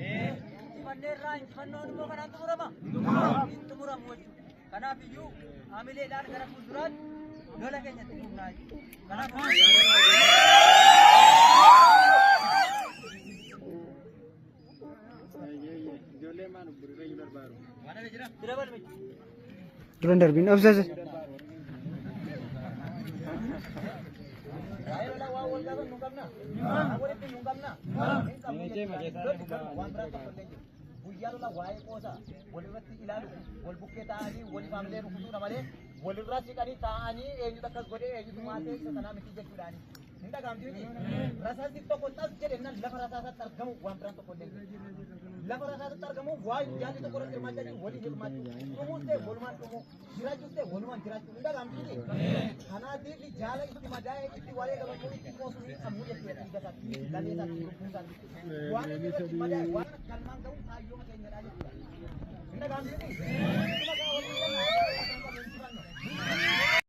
Injifanneerraa injifannoon immoo kanaan xumurama? Hin xumuramu jechuudha. Kanaaf iyyuu hamileedhaan gara fuulduraatti lola keenyatti fufnaa jechuudha. Kanaaf Ijoollee maan burree barbaadu. Bira balmi. Duran darbiin obsase. Waa'ee lolaa waan wal gaafannu hin qabna. Waan walitti hin qabna. Hin qabnu jechuudha. Lolli kanuma waan biraa tokko illee hin jiru. Guyyaa lolaa waa'ee qoosaa walirratti ilaalu, wal bukkee taa'anii waliif haamilee rukutuudha malee, walirraa siqanii taa'anii eenyutu akkas godhee, eenyutu maal ta'e, isa sanaa miti jechuudhaani. Hin dhaga'amti miti. Rasaasni tokko xas jedhe nan lafa rasaasaatti argamu waan biraan tokko illee hin jiru. Lafa rasaasaatti argamu waan jaalli tokko irratti hirmaachaa jiru waliin hirmaachuu. Dhumuus ta'e walumaan dhumuu. Jiraachuus ta'e walumaan jiraachuu. Hin dhaga'amti miti. Kanaatiif jaala itti madaa'ee itti wareegame itti qoosuu hin qabnu jechuudha. Dhiiga isaatti, lafee isaatti, lubbuu isaatti. Waan inni irratti madaa'e waan galmaan ga'u kaayyoo keenyadha jechuudha. Hin dhaga'amti miti.